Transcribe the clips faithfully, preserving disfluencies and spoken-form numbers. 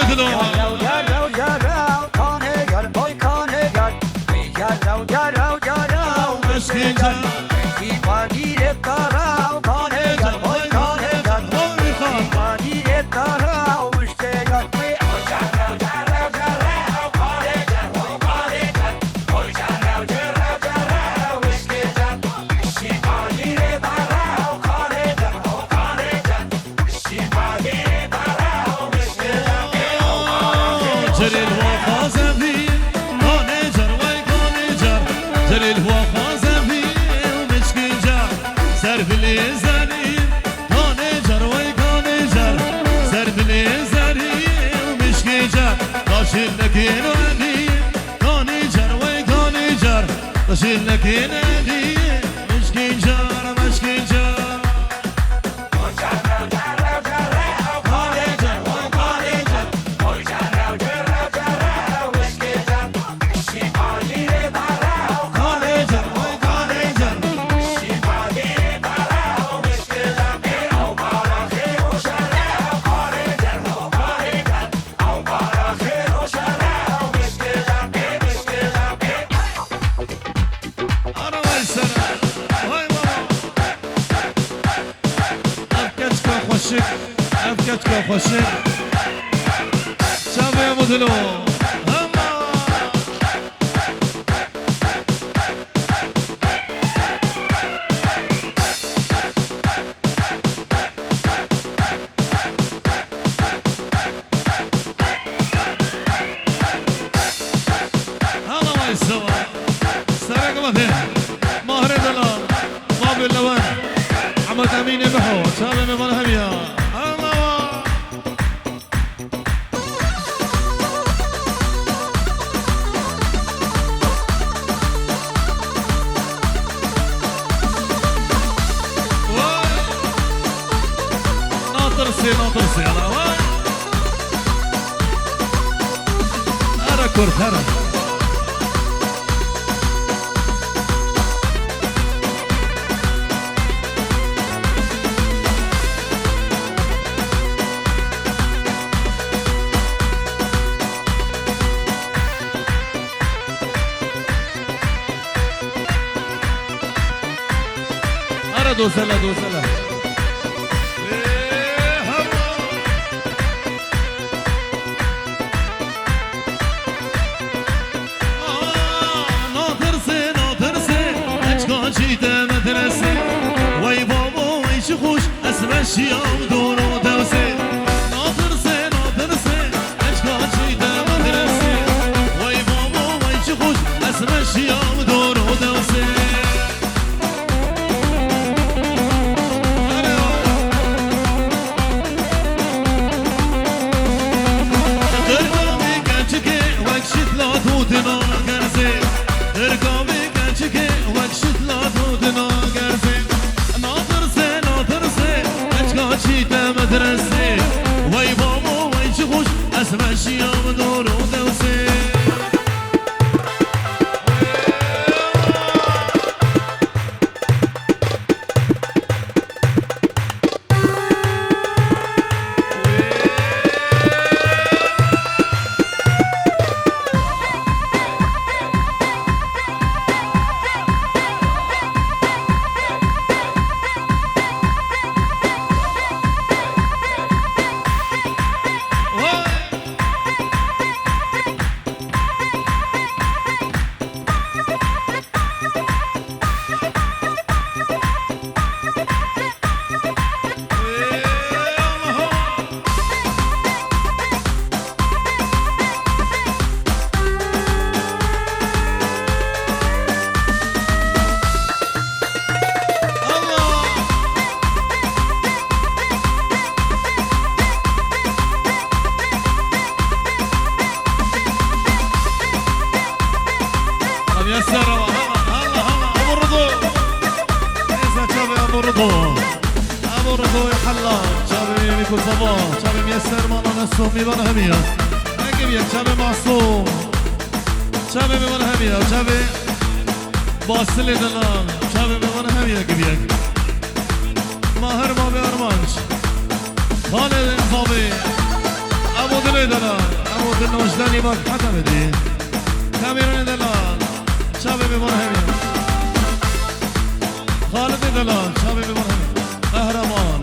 Dilo. Meşkî can. Celil wa xazevî, kanê car, wey kanê car. Celil wa xazevî, mişkî car. Ser bilî zerî, kanê car, wey kanê car. Ser bilî zerî, mişkî car. Kaşil nekîn welî, kanê car, wey kanê car. Kaşil nekîn welî, mişkî car, mişkî car. Ara vay sana. Vay baba. Ev keçka xweşik. Ev keçka xweşik. Çavê ev dilo. Hema. Hala vay sava. Serek Latin. Mahre Delal. Babê Lewan. Ahmet Emînê Miho. Çavê me van hemiya. Hala vay. Vay! Natirsê, natirsê, ala vay! Here kurt, here. Here dozele, dozele. Ê, hema. Natirsê, natirsê, ecka çî te metirsê. Wey babo, wey çi xweş, ez meşiyam dor û dewsê. Natirsê, natirsê, ecka çî te metirsê. Wey babo, wey çi xweş, ez meşiyam dor û dewsê. Qirkavê keçikê wek şitla dûtina gerzê. Qirkavê keçikê wek şitla dûtina gerzê. Natirsê, natirsê, ecka çî te metirsê. Wey babo, wey çi xweş, ez meşiyam dor û dewsê. Amiya ser ama, hala, hala, hala, Abu Rudo. Eza çavê Abu Rudo. Abu Rudo ya halla. Çavê Mîko Sava. Çavê Miyeser Malane Somi bana hemiya. Ekim ya çavê Masum. Çavê me bana hemiya. Çavê Basilê Delal. Çavê me bana hemiya gibi ya. Mahir Babi Armanç. Xalê Babi. Modilê delal, em û dil nojdanî bak heta vedî. Kamîranê delal, çavê bê bana hemiya. Xalidê delal, çavê bê bana hemiya. Qehreman.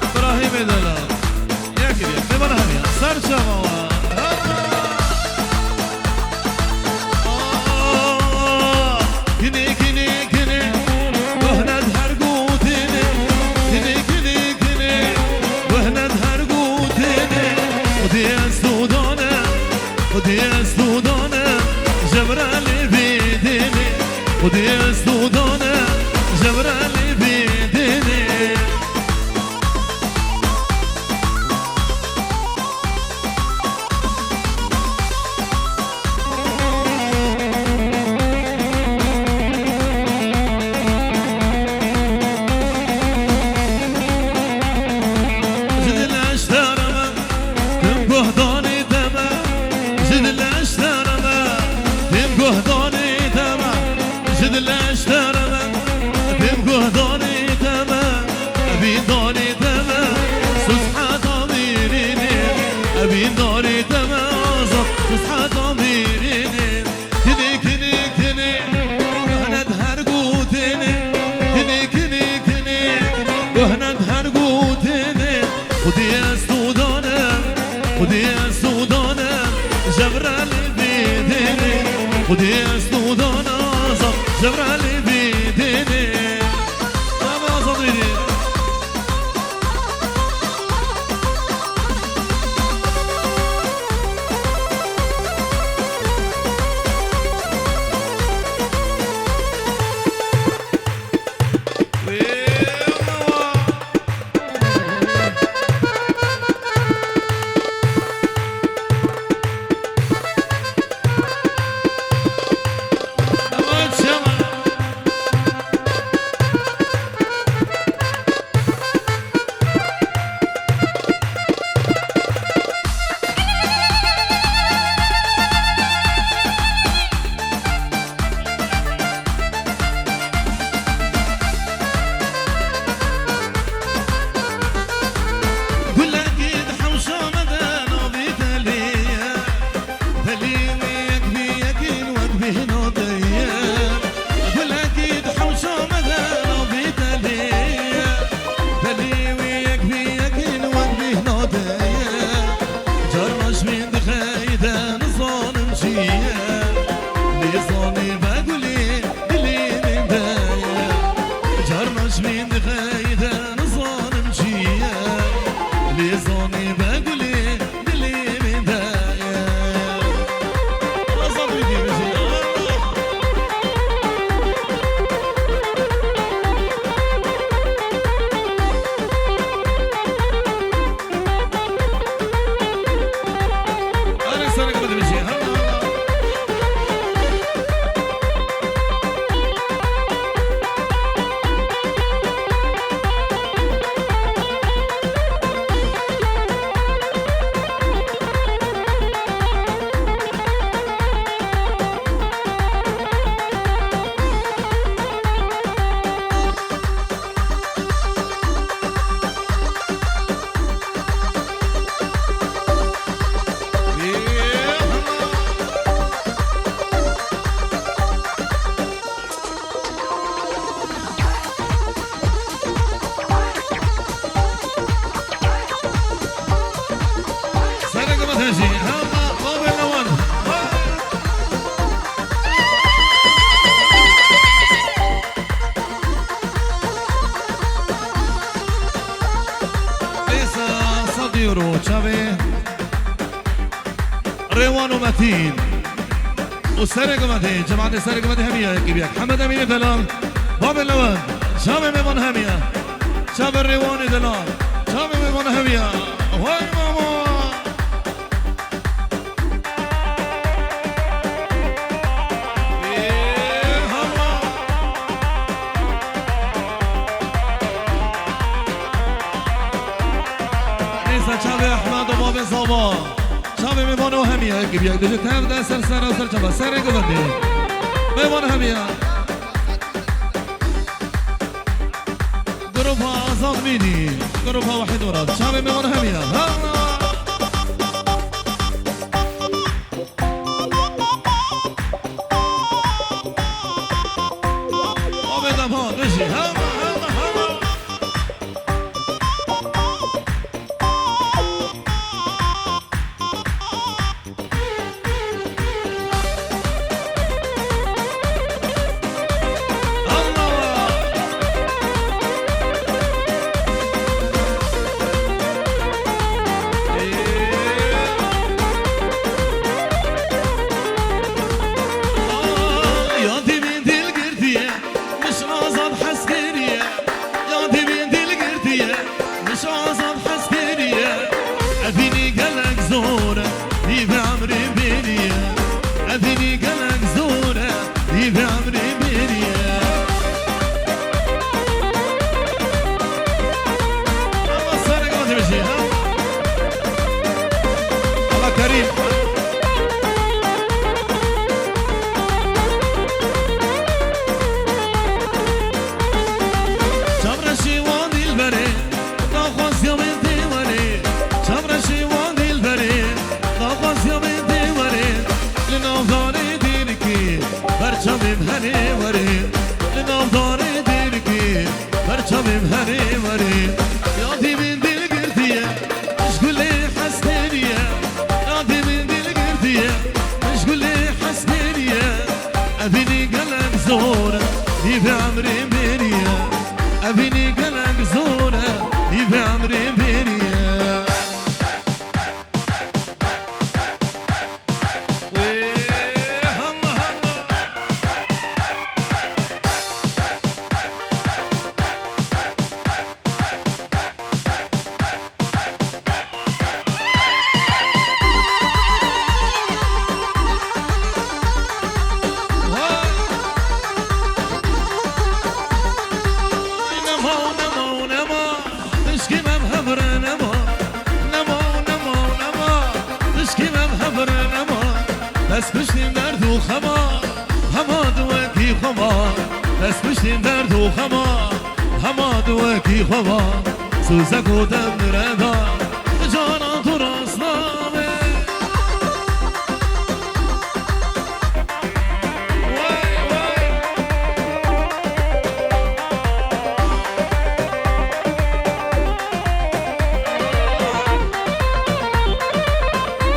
Îbrahîmê delal. Yek yek, bê bana hemiya. Ser çava wa. Kinik, kinik, kinik, wehnet her gotinê. Kinik, kinik, kinik, wehnet her gotinê. Xwedê ez to dane, Xwedê ez to dane, jebrelê bê dinê. Xwedê ez to dane, jebrelê bê dinê. Ji dil eştera me, tim guhdanê te me. Ji dil eştera me, tim guhdanê te me. Ji dil eştera me, tim guhdanê te me. Evîndanê te me, sus heta mêrînê. Evîndanê te me, azad, sus heta mêrînê. Kinê, kinê, kinê, wehnet her gotinê. Kinê, kinê, kinê, wehnet her gotinê. Xwedê ez to dane, Xwedê ez to dane, jebrelê bê dinê. Xwedê ez to dane, azad, jebrelê bê dinê. Çavê azad bê dinê. Gulekî di hewşa me de navê te lê ye. Belê wê yek bi yekîn wek bêhna te ye. Gulekî di hewşa me de navê te lê ye. Belê wê yek bi yekîn wek bêhna te ye. Carna ji min dixeyde nizanim çi ye. Lê zanî be gulê dilê min de ye. Carna ji min dixeyde nizanim çi ye. Lê zanî be gulê dilê min de ye. Azad bidî bijî. Erê serek bidibêje. Sereke me tejî. Hema babê Lewan. Êsa sed euro çavê Rêwan û Metîn. Û serê gumetê, cemaetê serê gumetê hemiya yekî bi yek. Hemed Emînê delal, babê Lewend, çavê mêvan hemiya. Çavê Rêwanê delal, çavê mêvan hemiya. Vay mama! Ê, hema! Neyse, çavê Ehmed û babê Zava. Çavê mêvanê hemiya yekî bi yek. Dijî tev de ser ser ew ser çava. Serê gumetê. Mêvan hemiya. Grupa Azad Mînî. Grupa Wahîd Murad. Çavê mêvan hemiya. Ha! zor e, hîvê emrê bêriye. Evînî gelek zor e, hîvê emrê bêriye. Ama sarı gazı bir şey, ha? Allah Kerim. Çavreşî wan dîlberê, daxwaziya min tê werê. Çavreşî wan dîlberê, daxwaziya min tê werê. Li nav darê dîrikî, ber çavê min henê werê. Li nav darê dîrikî, ber çavê min henê werê. Yadî min dîl girtiye, ji gulê hestêriye. Yadî min dîl girtiye, ji gulê hestêriye. Evînî gelek zor e, hîvê emrê bêriye. Evînî gelek zor e, hîvê emrê bêriye. Wê, hema, hema. Nema, nema, nema, tişkî me bi hev re nema. Nema, nema, nema, tişkî me bi hev re nema. Dest piştî derd û xema, hema di wekî xwe ma. Dest piştî derd û xema, hema di wekî xwe ma. Soze ku te min re da, caran tu rast nabe. Way, way.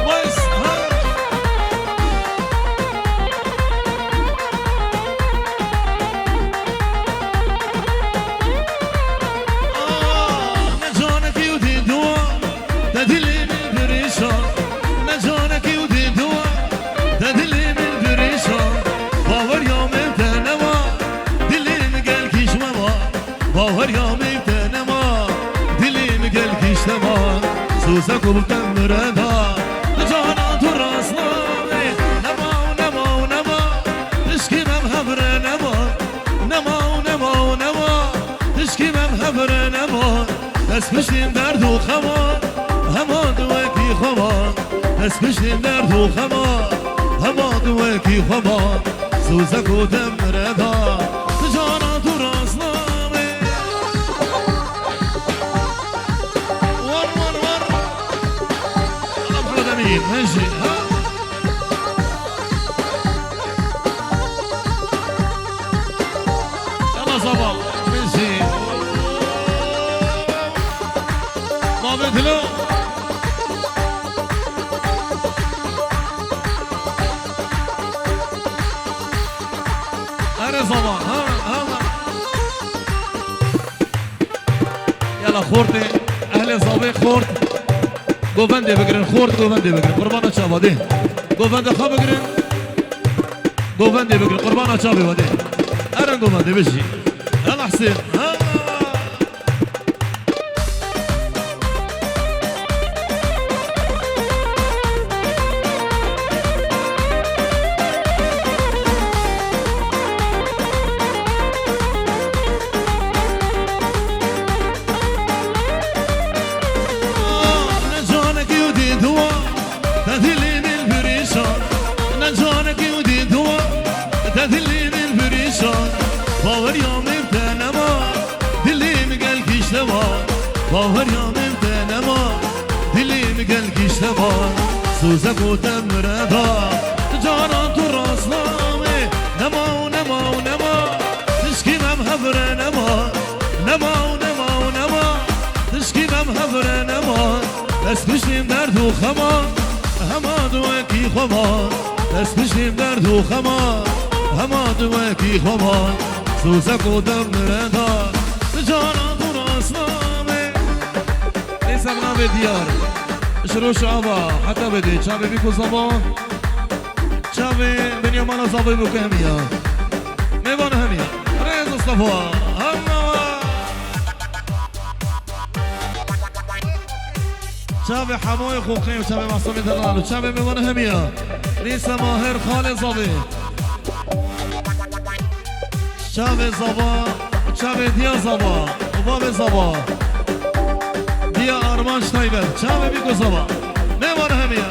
Wes, ha. Ah, ne canekî û dî dua, te dilê min birîşa. Ne canekî û dî dua, te dilê min birîşa. Baweriya min te nema, dilê min gelkî ji me ma. Baweriya min te nema, dilê min gelkî ji te ma. Soze ku bi te min re da, di caran tu rast nabe. Nema û nema û nema, tişkî me bi hev re nema. Nema û nema û nema, tişkî me bi hev re nema. Dest piştî derd û xema, hema di wekî xwe ma. Dest piştî derd û xema, hema di wekî xwe ma. Soze ku te min re da, di caran tu rast nabe. War, war, war. Ala Mihemed Emîn, hejî, ha? Yala Zava, min jî. Mavê dilo. Erê Zava, ha, ha. Yala xortê, ehlê Zavê xort. Govendê bigirin, xort govendê bigirin. Qurbana çava dê. Govendê xwe bigirin. Govendê bigirin. Qurbana çavê we dê. Eren govendê bijî. Yala Husên. Ha. Ne canekî û dî dua, te dilê min birîşa. Ne canekî û dî dua, te dilê min birîşa. Baweriya min te nema, dilê min gelkî ji te ma. Baweriya min te nema, dilê min gelkî ji te ma. Soze ku te min re da, caran tu rast nabe. Nema û nema û nema, tişkî me bi hev re nema. Nema û nema û nema, tişkî me bi hev re nema. Dest piştî derd û xema, hema di wekî xwe ma. Dest piştî derd û xema, hema di wekî xwe ma. Soze ku te min re da, di caran tu rast nabe. Êsa bi navê Diyar. Ji roşa ava heta bedê çavê bî ku Zava. Çavê Binyamin Zavê bû ku hemiya. Mêvan hemiya. Rêz Mustafa. Hemnawa. Çavê Hemoyê Xoxê û çavê Masumê Delal û çavê mêvanê hemiya. Nîsa Mahir Xalê Zavê. Çavê Zava, çavê Diya Zava û Bavê Zava. Diya Armanc Taybet, çavê Bîko Zava. Mêvanê hemiya.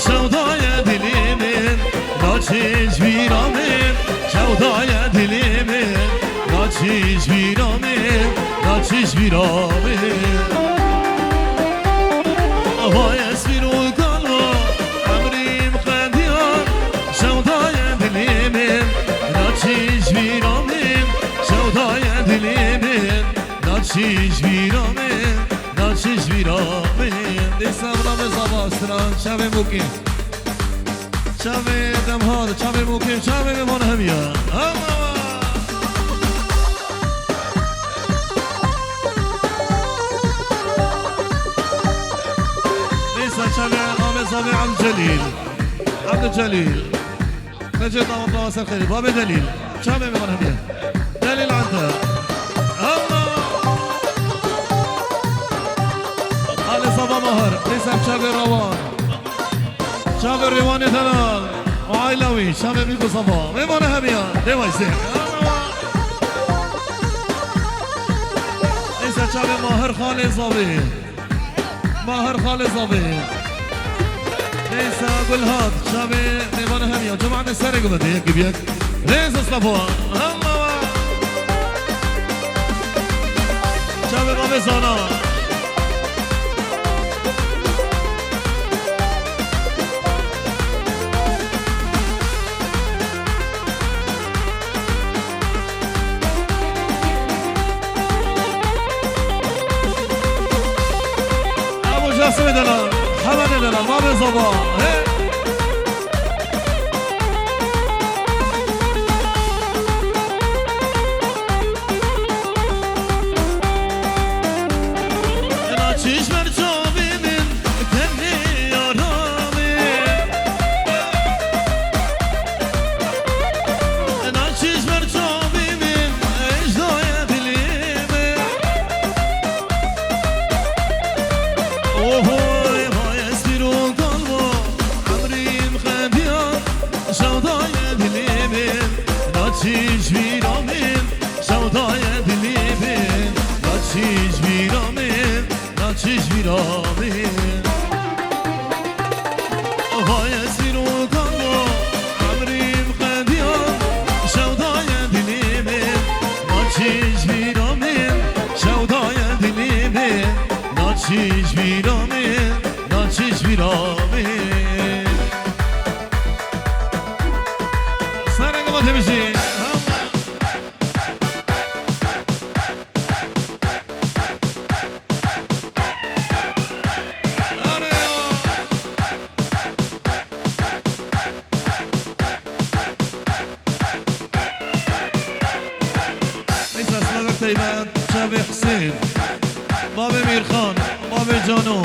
Şewdaye dilê min, naçî ji bîra min. Şewdaye dilê min, naçî ji bîra min, naçî ji bîra min. Vay esmîr û kalo, emrîm qediya. Şewdaye dilê min, naçî ji bîra min. Şewdaye dilê min, naçî ji bîra min, naçî ji bîra min. Dîsa bila min zava stran, çavê mûkî. Çavê demhal, çavê mûkî, çavê mêvan hemiya. Hema wa. Dîsa çavê Amê Zavê Abdülcelîl. Abdülcelîl. Necê damat baba ser xêrî. Babê Delîl. Çavê mêvan hemiya. Delîl ente. Hema. Alê Zava Mahir. Dîsa çavê Rawan. Çavê Rêwanê Delal. Aîla wî, çavê Bîko Zava. Mêvanê hemiya, dê vay sê. Neyse çavê Mahir Xalê Zavê. Mahir Xalê Zavê. Neyse Gulhat, çavê mêvanê hemiya. Cemaetê serê gumedê, yek bi yek. Rêz Mustafa. Hemma. Çavê Babê Zana. Abo Casimê Delal, Hemedê Delal, Babê Zava, he? Ena çiş ber çavê min, tenê yara min. Ena çiş ber çavê min, ejdaye dilê min. Ohoy, vay ez pîr û kalva, emrîm xediya. Şewdaye dilê min, naçî ji bîra min. Şewdaye dilê min, naçî ji bîra min, naçî ji bîra min. Vay ez pîr û kalva, emrîm qediya. Şewdaye dilê min, naçî ji bîra min. Şewdaye dilê min, naçî ji bîra min, naçî ji bîra min. Sereke me tebijî. Neyse, silavek taybet, çavê Husên, babê Mîrxan, babê Cano,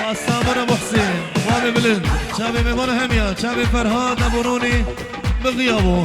Aslamura Muhsîn, babê Bilind, çavê mêvan hemiya, çavê Ferhad Eborûnî bi xiya bû.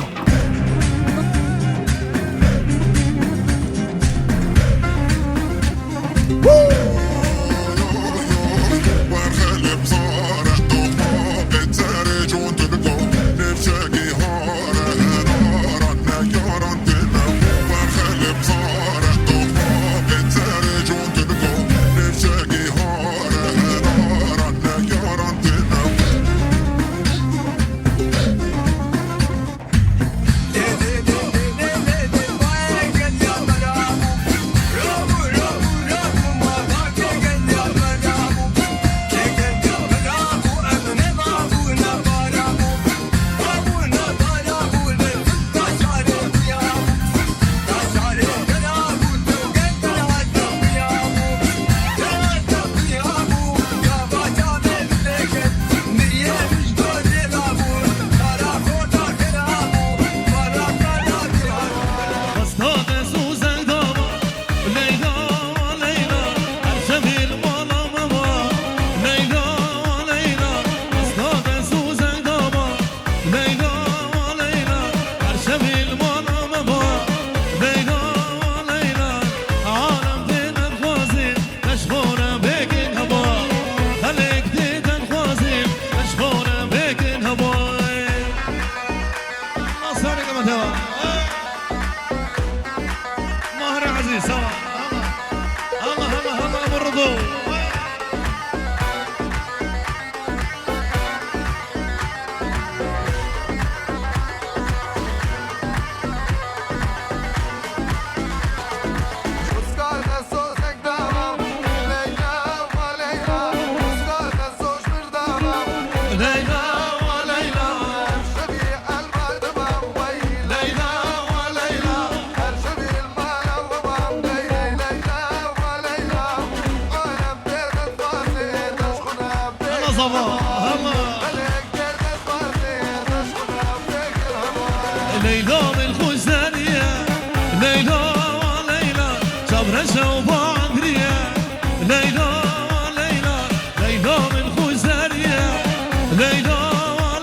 Nasıl hareket ama devam. Mahre Aziz, sağ ol. Allah, Allah, Allah, Allah, vurdu. Hela zava, hela. Leyla min xwezeriye, Leyla, Leyla, çavreşe û bandriye. Leyla, Leyla, Leyla min xwezeriye, Leyla,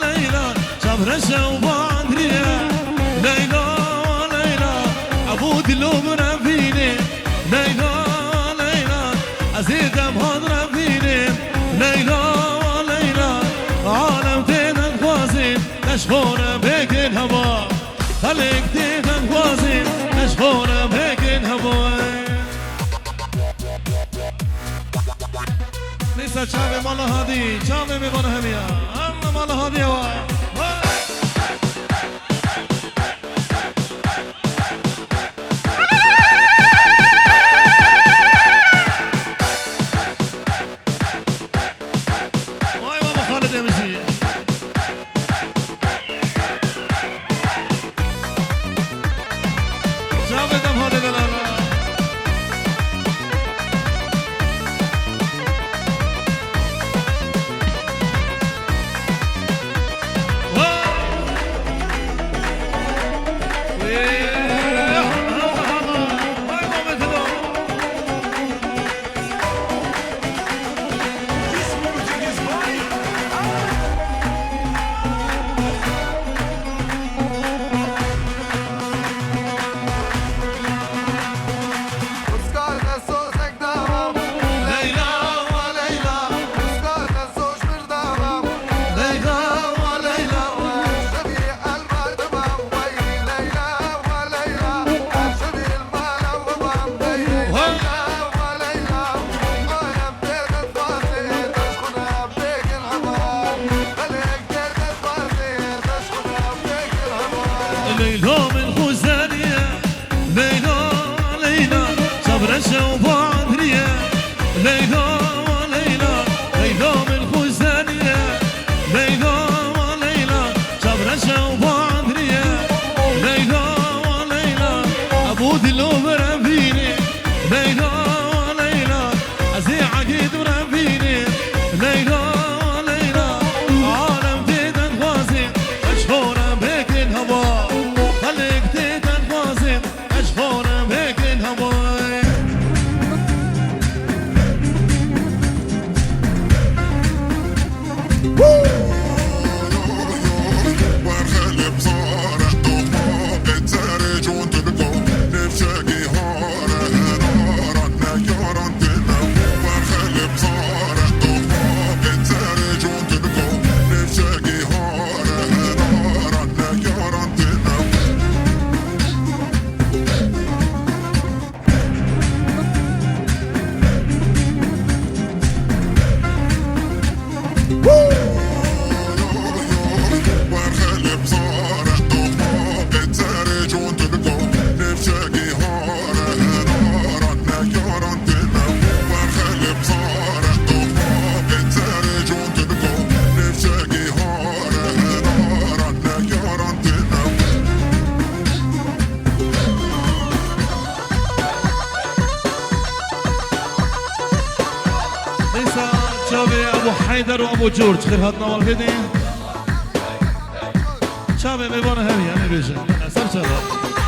Leyla, çavreşe û bandriye. Leyla, Leyla, ebû dilo min revînê. Leyla, Leyla, ez ê dem han re bînim. Leyla, Leyla, alem tê de dixwazin, te ji xwe re bêkin hema. Xelk tê de dixwazin, te ji xwe re bêkin hema. Neyse, çavê mala Hadî, çavê mêvan hemiya. Hemî mala Hadî ew e. Vay baba Xalid Emijî. Çavê dem hale delala. Leyla min xwezeriye, Leyla, Leyla, çavreşe û bandriye. Leyla, Leyla, Leyla min xwezeriye. Leyla, Leyla, çavreşe û bandriye. Leyla, Leyla, ebû dilo min revînê. Leyla, Leyla, ez ê egîd min revînê. Leyla, Leyla, alem tê de dixwazin, ez ji xwe re bêkin hema. Xelk tê de dixwazin, ez ji xwe re bêkin hema. Dero Abo George, xêr hatina wan xêdê. Çavê mêvan hemî, hemî bêjin. Ser çava.